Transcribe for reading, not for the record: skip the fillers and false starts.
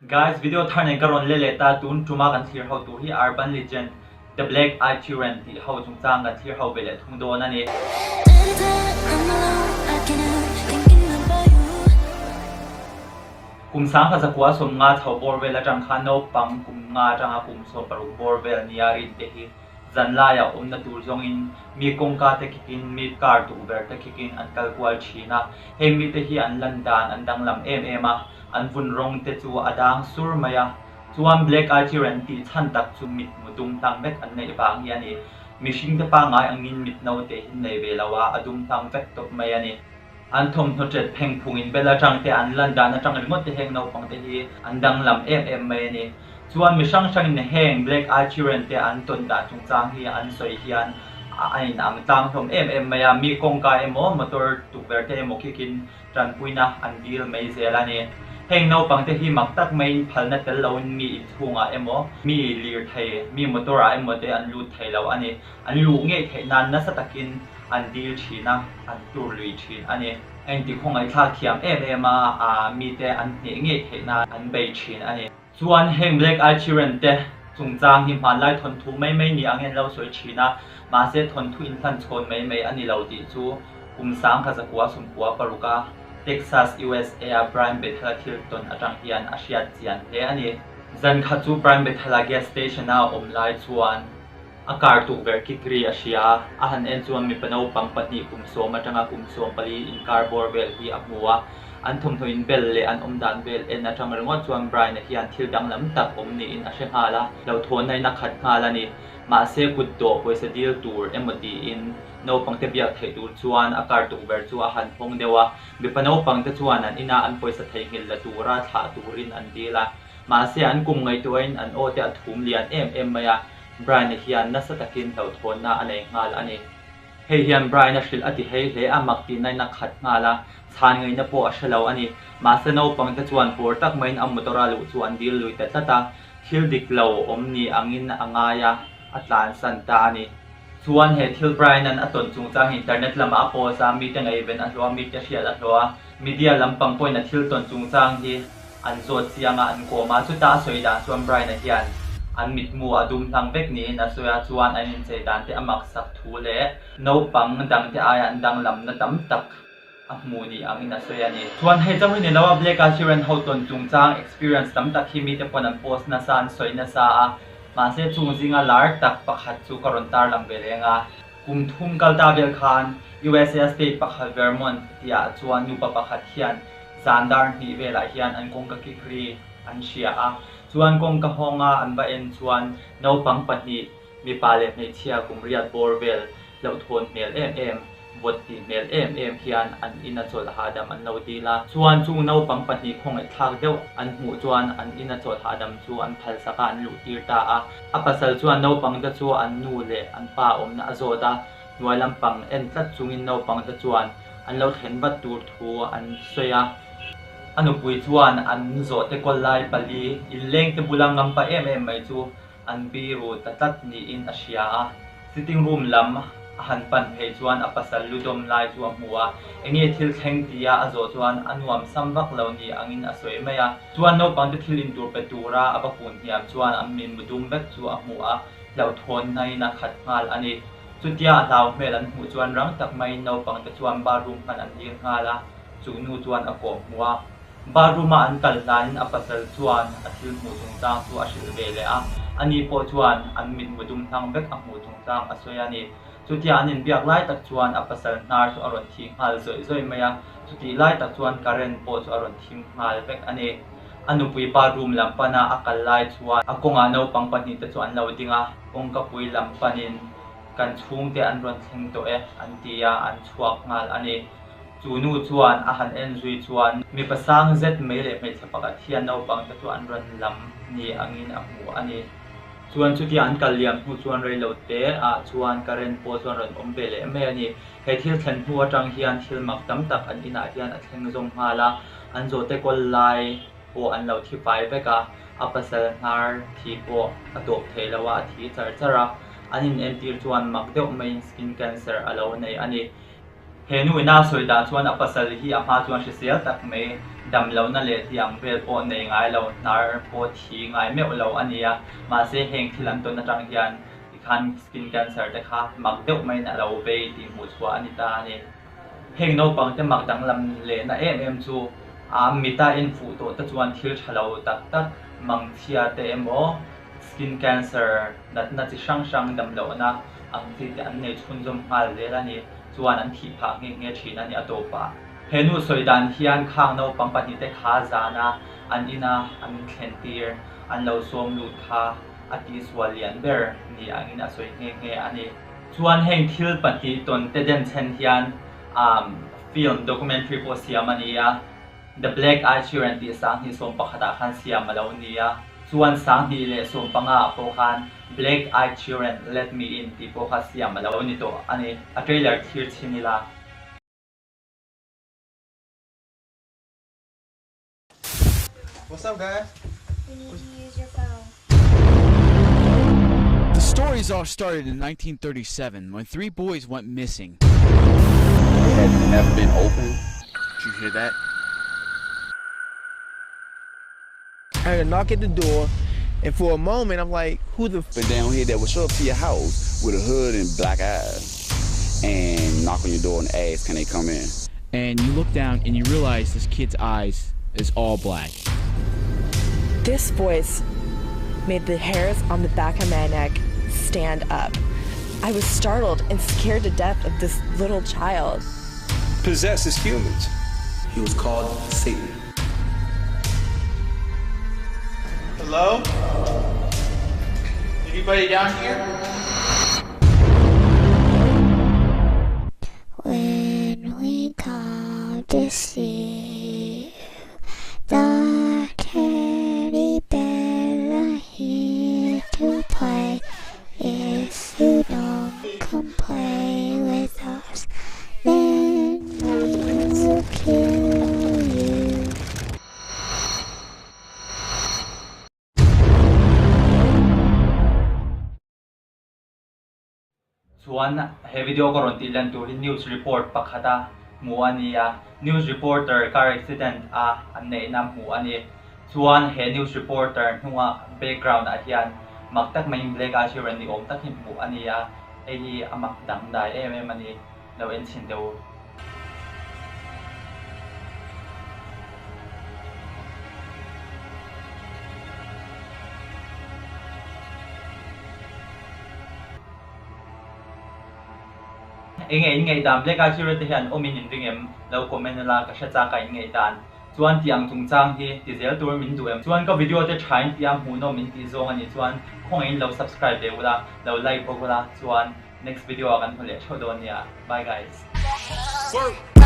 Guys, video thar nen ka rawn le leh ta, tun tuma kan thlir ho tur hi Urban Legend, The Black Eyed Children tih ho chungchang kan thlir ho ve leh thung dawn a ni. Kum 1950 chho bawr vel atang khan naupang kum nga atanga kum 16 bawr vel nia rin te hi zan laiah awmna tur zawngin mi kawngka te khikin mi car tukverh te khikin an kal kual thin a. Heng mite hi an lan dan an danglam em em a, an vun rawng te chu a dang sur mai a. Chuan Black Eye Children tih chhan tak chu mit mu dum hlang vek an neih vang hi a ni. Mihring te pangngai angin mit naute hi nei ve lo a, a dum hlang vek tawp mai a ni. An thawmhnaw ṭet pheng phung in bel aṭang te, an lan dan aṭang ringawt te heng naupang te hi an danglam em em mai a ni. Chuan mi hrang hrangin heng Black Eye Children te an tawn dan chungchang hi an sawi hian a inang tlang hlawm em em mai a, mi kawngka emaw motor tukverh te emaw khikin tanpuina an dil mai zel a ni. Heng naupang te hi mak tak maiin phalna tel loin mi inchhungah emaw, mi lirthei, mi motor ah emaw te an lut thei lo a ni. An luh ngei theih nan nasa takin an dil thin a, an tur lui thin a ni. Engti khawngaihthlak thiam em em a, aa mite an hneh ngei theih nan an bei thin a ni. Chuan heng Black Eye Children te chungchang hi hmanlai thawnthu mai mai ni angin an lo sawi thin a, mahse thawnthu inhlanchhawn mai mai a ni lo tih chu kum 1996 a Texas, USA a Brian Bethel-a thil tawn atang hian a hriat chian hle a ni. Zan khat chu Brian Bethel-a gas station-a a awm lai chuan A kar tukverh kik ri a hria a, a han en chuan mipa naupang pahnih kum sawm atanga kum sawm pali inkar bawr vel hi a hmu a. An thawmhnaw in bel leh an awm dan vel en atang ringawt chuan Brian-a hian thil danglam tak awm niin a hre nghal a, hlauhthawnna in a khat nghal a ni. Mahse kut dawh pawisa dil tur emaw tiin naupang te biak theih tur chuan a kar tukverh chu a han hawng deuh a. Mipa naupang te chuan an ina an pawisa theihnghilh la tura thlah turin an dil a. Mahse an kum ngaihtuahin an aw te a thum lian em em mai a. Brian-a hian nasa takin hlauhthawnna a nei nghal a ni. Hei hian Brian-a hrilh a ti hei hle a, mak tihna-in a khat nghal a, chhan ngaihna pawh a hre lo a ni. Mahse naupangte chuan pawr tak maiin a motor-a luh chu an dil lui ta tlat a, thil dik lo awm ni angin a ngai a, a tlansan ta a ni. Chuan he thil Brian-a'n a tawn chungchang internet lamah a post a, mite ngaihven a hlawh a, mite hriat a hlawh a, media lampang pawhin a thil tawn chungchang hi an zawt chiang a, an kawm a, chuta a sawi dan chuan Brian-a hian an mitmu a dum hlang vek niin a sawi a, chuan an inchei dan te a maksak thu leh naupang dangte aia an danglamna tam tak a hmuh ni angin a sawi a ni. Chuan hei chauh hi ni lo a, Black Eye Children ho tawn chungchang experience tam tak hi mite pawn an post nasa, an sawi nasa a, mahse chung zinga lar tak pakhat chu ka rawn tarlang ve reng a. Kum thum kal ta vel khan USA state pakhat Vermont tihah chuan nupa pakhat hian zan dar hnih velah hian an kawngka kik ri an hria a, chuan kawngka hawnga an va en chuan naupang pahnih mipa leh hmeichhia kum riat bawr vel hlauhthawn hmel em em, vawt tih hmel em em hian an ina chawlh hahdam an lo dil a. Chuan chung naupang pahnih khawngaihthlak deuh an hmuh chuan an ina chawlh hahdam chu an phalsak a, an luh tir ta a. A pasal chuan naupang te chu an nu leh an pa awmna a zawt a, hnuai lampang en tlat chungin naupang te chuan an lo thlen vat tur thu an sawi a. A nupui chuan an zawhte kawl lai pali inleng te bula ngampa em em mai chu an biru ta tlat niin a hria a. Sitting room lam a han pan phei chuan a pasal lu dawm lai chu a hmu a, enge thil thleng tia a zawh chuan a nuam sam vak lo ni angin a sawi mai a. Chuan naupangte thil intur pe tura a va kun hniam chuan an min mu dum vek chu a hmu a, hlauhthawnnain a khat nghal a ni. Chutia a hlau hmel an hmuh chuan rang tak maiin naupangte chuan bathroom hman an dil nghal a, chu nu chuan a kawh hmu a. Bathroom a an kal hlanin a pasal chuan a thil hmuh chungchang chu a hrilh ve leh a, ani pawh chuan an mitmu dum hlang vek a hmuh chungchang a sawi a ni. Chutia an inbiak lai tak chuan a pasal hnar chu a rawn thi nghal zawih zawih mai a, chutih lai tak chuan current pawh chu a rawn thim nghal vek a ni. A nupui bathroom lam pana a kal lai chuan a kawngah naupang pahnih te chu an lo ding a, kawngkapui lam panin kan chhungte an rawn thleng tawh e an ti a, an chhuak nghal a ni. Chu nu chuan a han en zui chuan mipa sang zet mai leh hmeichhe pakhat hian naupang te chu an rawn lam ni angin a hmu a ni. Chuan chutia an kal liam hnu chuan rei lo te ah chuan current pawh chuan rawn awm ve leh mai a ni. He thil thlen hnu atang hian thil mak tam tak an inah hian a thleng zawm nghal a, an zawhte kawl lai pawh an lo thi fai vek a, a pasal hnar thi pawh a tawp thei lo a, a thi char char a, an inentir chuan mak deuh maiin skin cancer a lo nei a ni. He nu ina sawi dan chuan a pasal hi a hma chuan hrisel tak mai, Dam lohna leh tih ang vel pawh nei ngai lo, hnar pawh thi ngai meuh lo a ni a. Mahse heng thil an tawn atang hian tikhan skin cancer te kha mak deuh maiin a lo vei tih hmuh chhuah a ni ta a ni. Heng naupang te mak danglam lehna em em chu a mita infuh tawh te chuan thil tha lo tak tak mangchhia te emaw skin cancer natna chi hrang hrang damlohna ang chi te an nei chhunzawm nghal zel a ni chuan an thih phah nghe nghe thin a ni a tawpah. He nu sawi dan hian khang naupang pahnihte kha zana an ina an thlen tir an lo sawm lut kha a tihsual lian ber ni angin a sawi nghe nghe a ni. Chuan heng thil pahnih tawn te den chhen hian film documentary pawh siam a ni a, The Black Eye Children tih 2011 ah khan siam a lo ni a, chuan 2015 ah pawh khan Black Eye Children, Let Me In tih pawh kha siam a lo ni tawh a ni. A trailer thlir chhin ila. What's up guys? We need to use your phone. The stories all started in 1937 when three boys went missing. It had never been opened. Did you hear that? I heard a knock at the door, and for a moment, I'm like, who the f***? But down here that would show up to your house with a hood and black eyes and knock on your door and ask, can they come in? And you look down and you realize this kid's eyes is all black. This voice made the hairs on the back of my neck stand up. I was startled and scared to death of this little child. Possesses humans. He was called Satan. Hello? Anybody down here? When we come to see you, the teddy bear are here to play. If you don't come play with us, then we will kill you. Chuan he video ka rawn tih lan tur hi news report pakhata hmuh a ni a, news reporter car accident a an neihna hmuh a ni. Chuan he news reporter hnunga background ah hian mak tak maiin black eye children ni awm tak hi hmuh a ni a, hei hi a mak dangdai em em a ni, lo en chhin teh u. Enge in ngaihdan Black Eye Children te hian awm in inring em? Lo comment ula ka hre chak a in ngaihdan. Chuan tih ang chungchang hi ti zel tur min duh em? Chuan ka video te tha in tih a hmuhnawm min tih zawng a nih chuan khawngaih in lo subscribe ve ula, lo like bawk ula chuan next video ah kan hmu leh theuh dawn nia. Bye guys. Work.